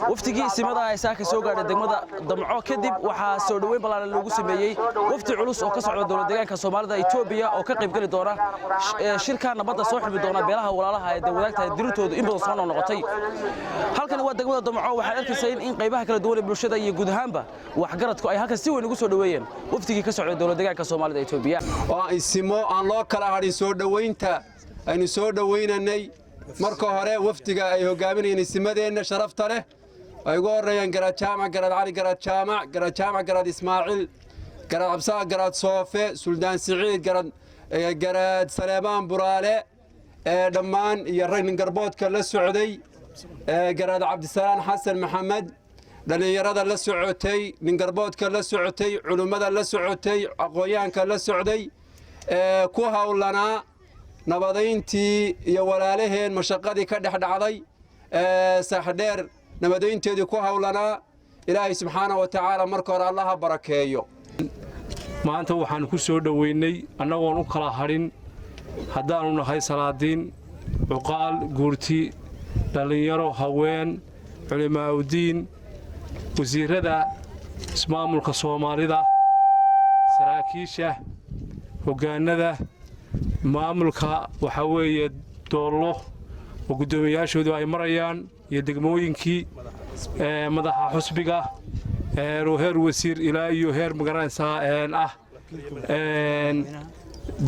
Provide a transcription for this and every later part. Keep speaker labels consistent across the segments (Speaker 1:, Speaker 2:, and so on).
Speaker 1: Waftigii isimada ay saaka soo gaadhay degmada Damco kadib, waxaa soo dhoweyn ballaaran loogu sameeyey wafdi culus oo ka socda dowlad deegaanka Soomaalida Etoobiya oo ka qayb geli doona shirka nabadda soo xidhi doona beelaha walaalaha ee wadaagta dirirtoodu in badan soo noqnoqotay. Halkan waa degmada Damco. Waxaad arkayseen in qaybaha kala duwan ee bulshada iyo guud ahaanba waxgaradku ay halkan si weyn ugu soo dhoweeyeen wafdigii ka socday dowlad deegaanka Soomaalida Etoobiya.
Speaker 2: Oo isimo aan loo kala hadhin soo dhoweynta aynu soo dhoweynanay. Marka hore wafdiga ay hogaaminayeen isimadeenna sharafta leh, ay ugu horreeyaan Garaad Jaamac Garaad Cali, Garaad Jaamac Garaad Jaamac, Garaad Ismaaciil, Garaad Cabsaa, Garaad Soofe, Suldaan Siciid, Garaad Saleebaan Buraale, dhammaan iyo rag ningarboodka la socday, Garaad Cabdisalaan Xasan Maxamed, dhallinyarada la socotay, ningarboodka la socotay, culummada la socotay, aqoonyahanka la socday, ku howlanaa nabadayntii iyo walaalaheen mashaqadii ka dhex dhacday Saaxdheer, nabadaynteedii ku howlanaa. Ilaahay subxaana wa tacaala marka hore Allaha barakeeyo.
Speaker 3: Maanta waxaannu ku soo dhoweynay annagoon u kala hadhin, haddaannu nahay salaadiin, cuqaal, guurti, dhallinyaro, haween, culimaa'udiin, Wasiirada ismaamulka Soomaalida, saraakiisha, hoggaanada maamulka, waxaa weeye Doollo oo guddoomiyayaashoodu ay marayaan iyo degmooyinkii, madaxa xusbiga oo heer wasiir ilaa iyo heer magaranaysaa ah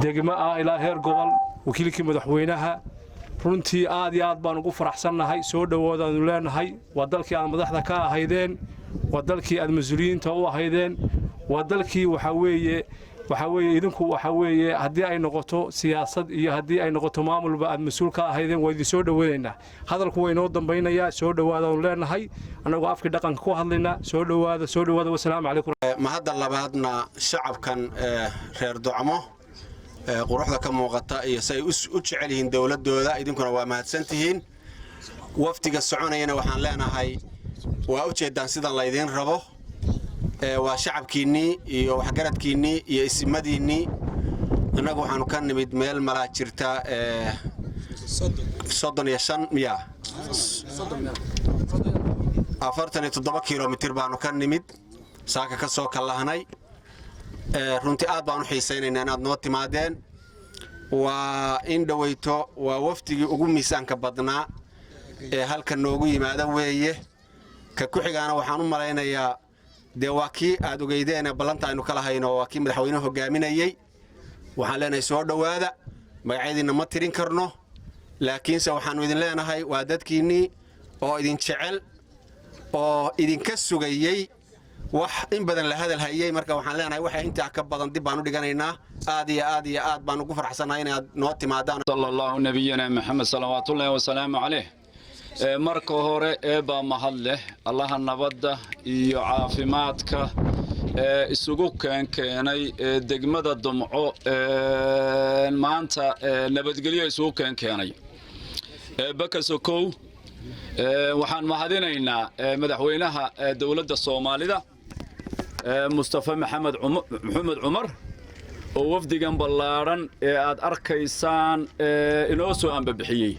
Speaker 3: degmo ah ilaa heer gobol, wakiilkii madaxweynaha, runtii aad iyo aad baan ugu faraxsannahay. Soo dhowoodaanu leenahay. Waa dalkii aad madaxda ka ahaydeen, waa dalkii aad mas-uuliyiinta u ahaydeen, waa dalkii waxaa weeye idinku waxaa weeye haddii ay noqoto siyaasad iyo haddii ay noqoto maamulba aad mas-uul ka ahaydeen. Waa idin soo dhoweynaynaa. Hadalku waa inoo dambaynayaa. Soo dhowaadaanu leenahay, annagoo afkii dhaqanka ku hadlaynaa. Soo dhowaada, soo dhowaada. Wasalaamu calaykum.
Speaker 4: Mahadda labaadna shacabkan reer Docmo quruxda ka muuqata iyo say u jecel yihiin dowladdooda, idinkuna waa mahadsan tihiin. Wafdiga soconayana waxaan leenahay, waa u jeeddaan sidan laydiin rabo. Waa shacabkiinnii iyo waxgaradkiinnii iyo isimadiinnii. Innagu waxaanu ka nimid meel malaa jirta 35 miya, 47 kilomitir baanu ka nimid, saaka ka soo kallahnay. Runtii aad baan u xiisaynaynaa inaad noo timaadeen. Waa in dhoweyto, waa wafdigii ugu miisaanka badnaa ee halka noogu yimaada weeye. Ka ku xigaana waxaan u malaynayaa dee waa kii aad ogeydeene ballanta aynu kala hayno, waa kii madaxweynuhu hogaaminayey. Waxaan leenahay soo dhowaada. Magacyadiinna ma tirin karno, laakiinse waxaannu idin leenahay waa dadkiinnii oo idin jecel oo idinka sugayey wax in badan la hadal hayey. Marka waxaan leenahay waxa intaa ka badan dib baan u dhiganaynaa. Aad iyo aad iyo aad baan ugu farxsannahay inaad noo timaadaan.
Speaker 5: صلى الله نبينا محمد صلوات الله وسلامه عليه. Marka hore eebaa mahad leh, Allaha nabadda iyo caafimaadka ee isugu keenkeenay ee degmada Dumco maanta nabadgelyo isugu keenkeenay. Bakasokow, waxaan mahadinaynaa madaxweynaha dowladda Soomaalida, Mustafa Maxamed Cumar, oo wafdigan ballaadhan ee aad arkaysaan inoo soo ambabixiyey,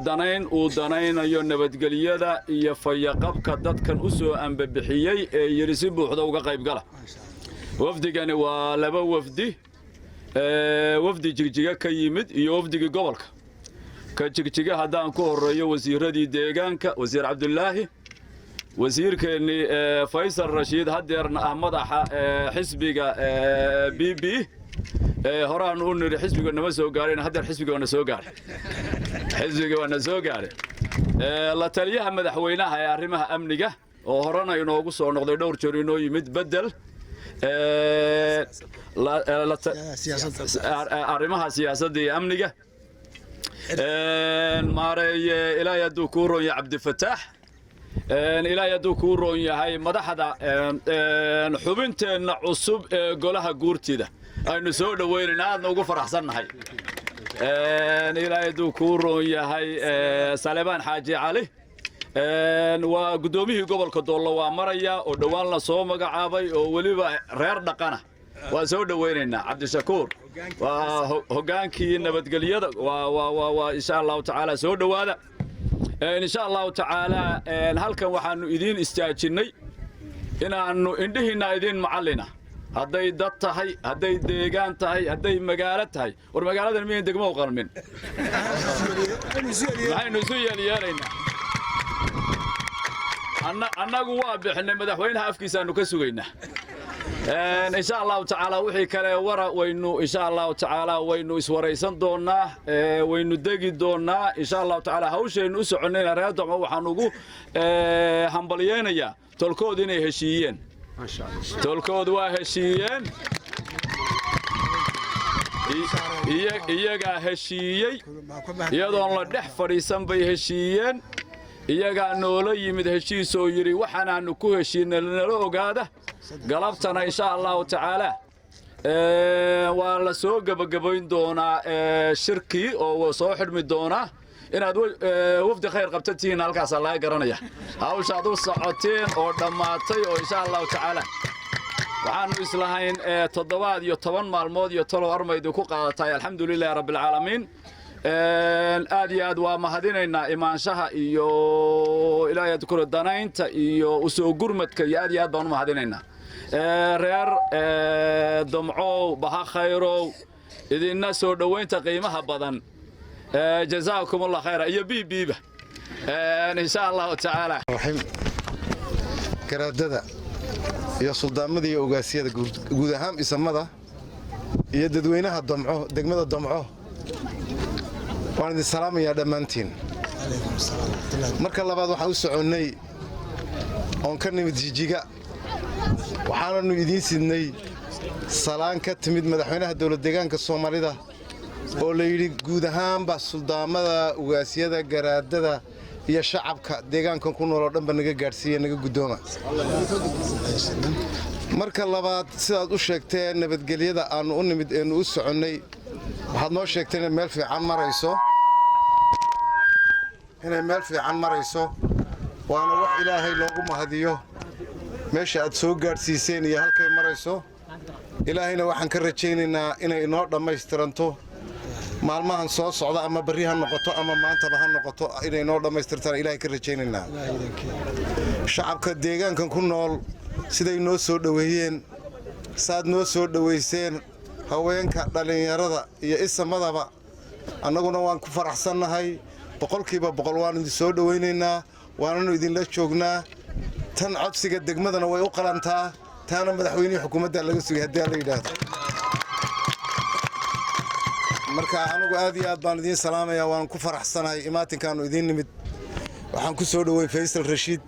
Speaker 5: danayn uu danaynayo nabadgelyada iyo fayaqabka dadkan u soo ambabixiyey ee yidhi si buuxda uga qaybgala. Wafdigani waa laba wafdi, wafdi Jigjiga ka yimid iyo wafdigii gobolka. Ka Jigjiga haddaan ku horreeyo, wasiiradii deegaanka, Wasiir Cabdulaahi, wasiirkeennii Faysal Rashiid, haddeerna ah madaxa xisbiga PP. Horaan u nidhi xisbiga nama soo gaarin, haddeer xisbiga waana soo gaaray, xisbiga waana soo gaaray. La taliyaha madaxweynaha ee arrimaha amniga oo horena inoogu soo noqday, dhowr jeer inoo yimid, bedel arrimaha siyaasadda iyo amniga, maareeye, Ilaahay hadduu kuu roon yahay, Cabdifataax, Ilaahay hadduu kuu roon yahay, madaxda xubinteenna cusub ee golaha guurtida aynu soo dhoweynayna, aadna ugu faraxsannahay, Ilaahay hadduu kuu roon yahay, Salebaan Xaaji Cali, waa guddoomiyihii gobolka Doollo, waa maraya oo dhowaan la soo magacaabay oo weliba reer dhaqana, waan soo dhoweynaynaa. Cabdishakuur waa hoggaankii nabadgelyada. Waa insha Allahu tacaala soo dhowaada. Insha Allahu tacaala halkan waxaanu idiin istaajinnay inaannu indhihiinna idiin macallina, hadday dad tahay, hadday deegaan tahay, hadday magaalo tahay. War magaaladan miyan degmo u qalmin? Maxaynu isu yeelyeelaynaa? Annagu waa bixinay, madaxweynaha afkiisaanu ka sugaynaa insha Allahu tacaala. Wixii kale wara waynu insha Allahu tacaala waynu iswaraysan doonaa, waynu degi doonaa insha Allahu tacaala. Hawshaynu u soconnayna, reer Docmo waxaan ugu hambalyeynayaa tolkood inay heshiiyeen. Tolkood waa heshiiyeen, iyagaa heshiiyey, iyadoon la dhex fadhiisan bay heshiiyeen. Iyagaa noola yimid heshiis oo yidhi waxaanaannu ku heshiinay nala ogaada. Galabtana insha Allahu tacaala waa la soo gebagabayn doonaa shirkii oo soo xidhmi doonaa. Inaad wafdi khayr qabta tihiin halkaasaa laga garanaya, hawshaad u socoteen oo dhammaatay oo insha Allahu tacaala. Waxaannu islahayn toddobaad iyo 10 maalmood iyo talow armaydu ku qaadatahay. Alxamdu lilahi rabbialcaalamiin. Aad iyo aad waa mahadinaynaa imaanshaha iyo Ilaahay kula danaynta iyo usoo gurmadka, iyo aad iyo aad baan u mahadinaynaa. Reer Damcow, baha khayrow, idinna soo dhoweynta qiimaha badan, jazaakum Allah khayra iyo bibiba, insha Allahu tacaala.
Speaker 6: Garaadada iyo suldaamada iyo ogaasyada, guud ahaan isamada iyo dadweynaha Damco, degmada Damco, waan idin salaamayaa dhammaantiin. Marka labaad, waxaan u soconnay oon ka nimid Jijiga, waxaananu idiin sidnay salaan ka timid madaxweynaha dowlad deegaanka Soomaalida, oo la yidhi guud ahaanba suldaamada, ugaasyada, garaadada iyo shacabka deegaankan ku nool oo dhanba naga gaadhsiiya, naga guddooma. Marka labaad, sidaad u sheegteen nabadgelyada aannu u nimid eenu u soconnay, waxaad noo sheegteen inay meel fiican marayso, inay meel fiican marayso. Waana wax Ilaahay loogu mahadiyo meesha aad soo gaadhsiiseen iyo halkay marayso. Ilaahayna waxaan ka rajaynaynaa inay inoo dhammaystiranto maalmahan soo socda, ama barri ha noqoto ama maantaba ha noqoto, inay inoo dhammaystirtaan Ilahay ka rajaynaynaa. Shacabka deegaankan ku nool siday noo soo dhoweeyeen, saad noo soo dhowayseen, haweenka, dhallinyarada iyo isamadaba, annaguna waan ku faraxsannahay 100%. Waannu idin soo dhowaynaynaa, waananu idinla joognaa. Tan codsiga degmadana way u qalantaa, taana madaxweynihii xukuumadda laga sugay haddii la yidhaahdo. Marka anugu aad iyo aad baan idiin salaamayaa, waan ku faraxsanahay imaatinkaannu idiin nimid. Waxaan ku soo dhowey Faysal Rashiid,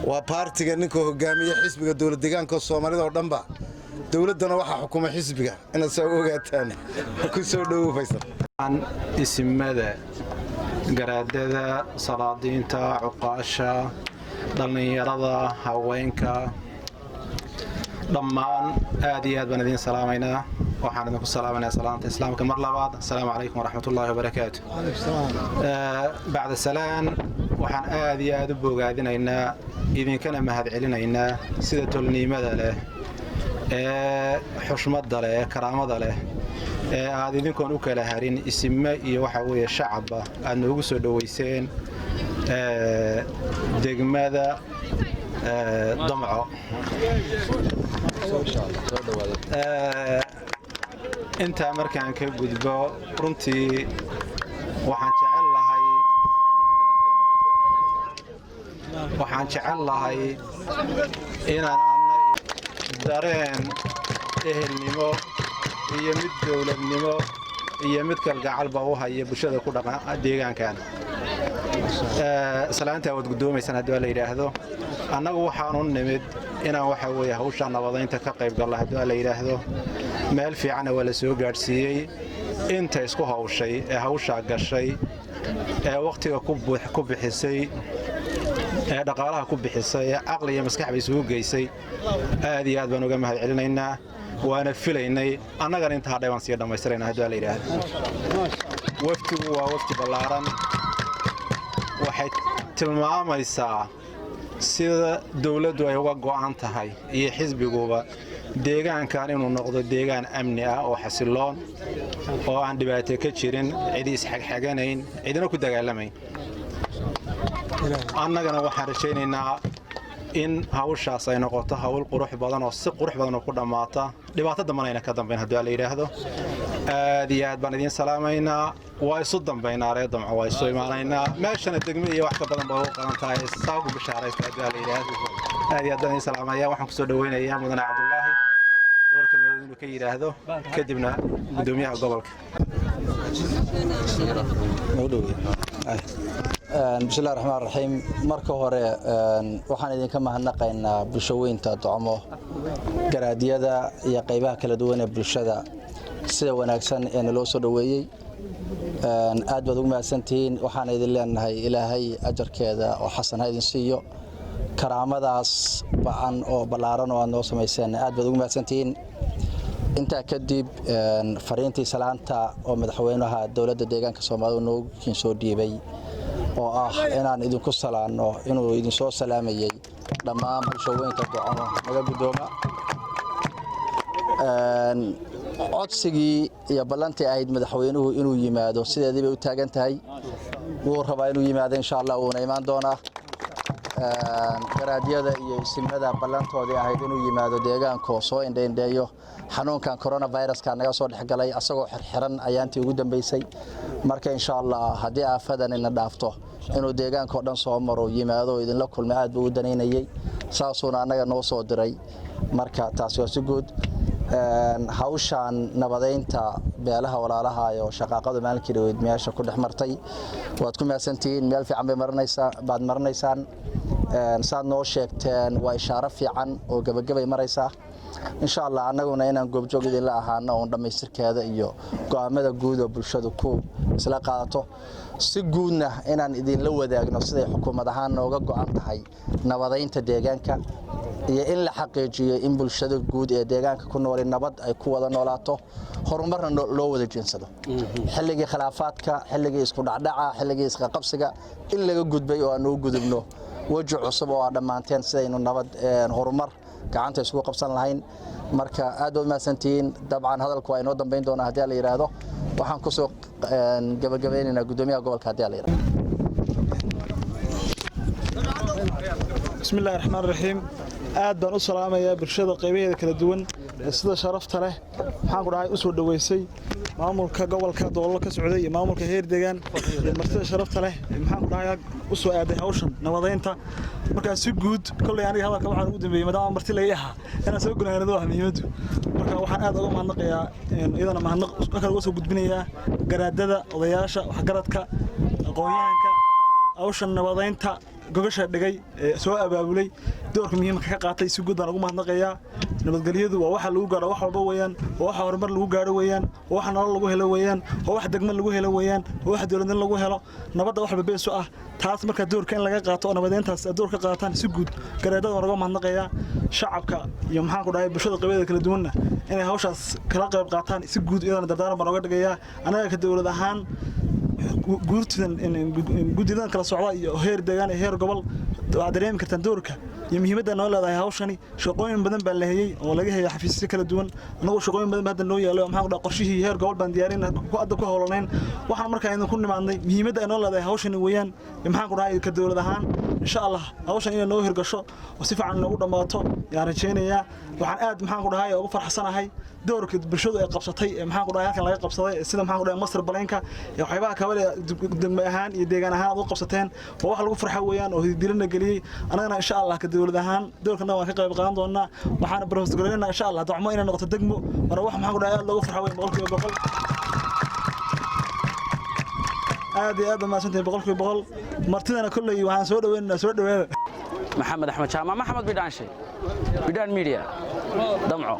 Speaker 6: waa baartiga ninka hogaamiye xisbiga dowlad deegaanka Soomaalida oo dhanba, dowladdana waxaa xukuma xisbiga, inaad saa u ogaataan. Ku soo dhowow, Faysal.
Speaker 7: Isimada, garaadada, salaadiinta, cuqaasha, dhallinyarada, haweenka, dhammaan aad iyo aad baan idiin salaamaynaa. Waxaan idinku salaamaynaa salaamta Islaamka. Mar labaad, asalaamu calaykum waraxmatullaahi wabarakaatu. Bacda salaan, waxaan aad iyo aad u bogaadinaynaa, idinkana mahadcelinaynaa sida tolniimada leh ee xushmadda leh ee karaamada leh ee aad idinkoon u kala harin isime iyo waxa weeye shacabba aad noogu soo dhoweyseen degmada Damco. Intaa markaan ka gudbo, runtii waxaan jecel lahay inaan anna dareen ehelnimo iyo mid dowladnimo iyo mid kalgacalba u haya bulshada ku dhaqan deegaankan. Salaantaa waad guddoomaysaan haddii la yidhaahdo. Annagu waxaanu nimid inaan waxa weeye hawsha nabadaynta ka qayb galno haddii la yidhaahdo. Meel fiicanna waa la soo gaadhsiiyey. Inta isku hawshay ee hawshaa gashay ee wakhtiga ku bixisay ee dhaqaalaha ku bixisay ee caqli iyo maskax bay isugu geysay, aad iyo aad baan uga mahad celinaynaa. Waana filaynay annagana inta hadhay baan sii dhammaystirayna haddii la yidhaahdo. Wafdigu waa wafdi ballaaran. Waxay tilmaamaysaa sida dowladdu ay uga go'an tahay iyo xisbiguba deegaankan inuu noqdo deegaan amni ah oo xasiloon oo aan dhibaato ka jirin, cidi isxagxaganayn, cidina ku dagaalamayn. Annagana waxaan rajaynaynaa in hawshaas ay noqoto hawl qurux badan oo si qurux badan oo ku dhammaata, dhibaato dambanayna ka dambayn haddii la yidhaahdo. Aad iyo aad baan idiin salaamaynaa. Waa isu dambaynaa, reer Damco, waa isu imaanaynaa. Meeshana degmo iyo wax ka badan baa ugu qalan tahay, saa ku bishaaraysta haddii la yidhaahdo. Aad iyo aad baan idiin salaamaya. Waxaan kusoo dhaweynayaa mudane Cabdullaahi dhowr kelmadood inuu ka yidhaahdo, kadibna gudoomiyaha gobolka.
Speaker 8: Bismillahi raxmaan raxiim. Marka hore waxaan idinka mahadnaqaynaa bulshaweynta Docmo, garaadyada iyo qaybaha kala duwan ee bulshada, sida wanaagsan ee naloo soo dhoweeyey. Aad baad ugu mahadsantihiin. Waxaan idin leenahay Ilaahay ajarkeeda oo xasan ha idin siiyo. Karaamadaas bacan oo ballaaran oo aad noo samayseen, aad baad ugu mahadsantihiin. Intaa kadib, fariintii salaanta oo madaxweynaha dowladda deegaanka Soomaalida noogu soo dhiibay, oo ah inaan idinku salaanno, inuu idinsoo salaamayey dhammaan bulshaweynta Docmo, naga guddooma. Codsigii iyo ballantii ahayd madaxweynuhu inuu yimaado sideedii bay u taagan tahay. Wuu rabaa inuu yimaado, insha Allah, wuuna imaan doonaa. Garaadyada iyo isimada ballantoodii ahayd inuu yimaado deegaanka oo soo indhaindheeyo, xanuunkan coronaviruska naga soo dhexgalay asagoo xirxiran ayaantii ugu dambeysay. Marka insha Allah haddii aafadan ina dhaafto, inuu deegaanka oo dhan soo maro, yimaado oo idinla kulmay, aad buu u danaynayey, saasuuna annaga noo soo diray. Marka taasi waa si guud hawshaan nabadeynta beelaha walaalaha oo shaqaaqadu maalinkii dhaweyd meesha ku dhex martay. Waad ku mahadsantihiin, meel fiican bay marinaysaa baad marinaysaan. Saad noo sheegteen waa ishaaro fiican oo gebagabay maraysaa. Insha Allah annaguna inaan goobjoog idinla ahaano oon dhammaystirkeeda iyo go'aamada guud oo bulshadu ku isla qaadato, si guudna inaan idinla wadaagno siday xukuumad ahaan nooga go'an tahay nabadeynta deegaanka iyo in la xaqiijiyo in bulshada guud ee deegaanka ku nooli nabad ay ku wada noolaato, horumarna loo wada jeensado. Xilligii khilaafaadka, xilligii isku dhacdhaca, xilligii isqaqabsiga in laga gudbay oo aan u gudubno weji cusub oo aa dhammaanteen sidaynu nabad, horumar gacanta isugu qabsan lahayn. Marka aad baad mahadsantihiin. Dabcan hadalku waa inoo dambayn doonaa haddii la yidhaahdo. Waxaan kusoo gabagabeynaynaa guddoomiyaha gobolka haddii la yidhahdo.
Speaker 9: Bismi Illahi Raxmaan Raxiim. Aad baan u salaamayaa bulshada qaybaheeda kala duwan ee sida sharafta leh, maxaan ku dhahay, u soo dhoweysay maamulka gobolka Doollo ka socday iyo maamulka heer deegaan iyo martida sharafta leh, maxaan ku dhahay, u soo aaday hawshan nabadeynta. Markaa si guud kolley aniga hadalka waxaan ugu dambeeyey, maadaama marti laga ahaa, inaan soo gunaanado ah muhiimaddu. Marka waxaan aad uga mahadnaqayaa, iyadana mahadnaq kale uga soo gudbinayaa garaadada, odayaasha, waxgaradka, aqoon-yahanka hawshan nabadeynta gogasha dhigay ee soo abaabulay, doorka muhiimka ka qaatay. Si guud baan ugu mahadnaqayaa. Nabadgelyadu waa waxa lagu gaadho wax walba weeyaan, waa waxa horumar lagu gaadho weeyaan, waa waxa nolol lagu helo weeyaan, waa wax degmo lagu helo weeyaan, waa wax dowladnimo lagu helo. Nabadda wax walba beesu ah taas. Marka doorka in laga qaato oo nabadeyntaas door ka qaataan, si guud garaadada waan uga mahadnaqayaa. Shacabka iyo, maxaan ku dhahay, bulshada qaybadeeda kala duwanna inay hawshaas kala qayb qaataan si guud iyadana dardaaran baan uga dhigayaa. Anaga ka dowlad ahaan, guurtidan, guddidan kala socda iyo heer deegaan iyo heer gobol, waxaad dareemi kartaan doorka iyo muhiimadda noo leedahay hawshani. Shaqooyin badan baa la hayey oo laga hayay xafiisyo kala duwan. Annagu shaqooyin badan baa hadda noo yaalay oo, maxaan ku dhahay, qorshihii heer gobol baan diyaarin hadda ku howlanayn. Waxaan markaa idinku nimaadnay muhiimadda ay noo leedahay hawshani weeyaan. Maxaan ku dhahay, ka dowlad ahaan insha Allah hawshan inay noo hirgasho oo si fiican noogu dhammaato yaan rajaynayaa. Waxaan aad, maxaan ku dhahay, ugu farxsanahay doorka bulshadu ay qabsatay ee, maxaan ku dhahay, halkan laga qabsaday, sida, maxaan ku dhahay, master planka iyo waxyaabaha kale degmo ahaan iyo deegaan ahaan aad u qabsateen. Waa wax lagu farxo weeyaan oo hidilana geliyey. Annagana insha Allah ka dowlad ahaan doorkana waan ka qayb qaadan doonaa. Waxaana barhoos gareynaa insha Allah Docmo inay noqoto degmo. Waana wax, maxaan ku dhahay, aad loogu farxo weeyaan 100%. Aad iyo aad baa mahadsantahay 100%. Martidana kolley waxaan soo dhaweynaynaa, soo dhawaada.
Speaker 1: Maxamed Axmed Jaamac, Maxamed Bidhaanshe, Bidhaan Media, Damco.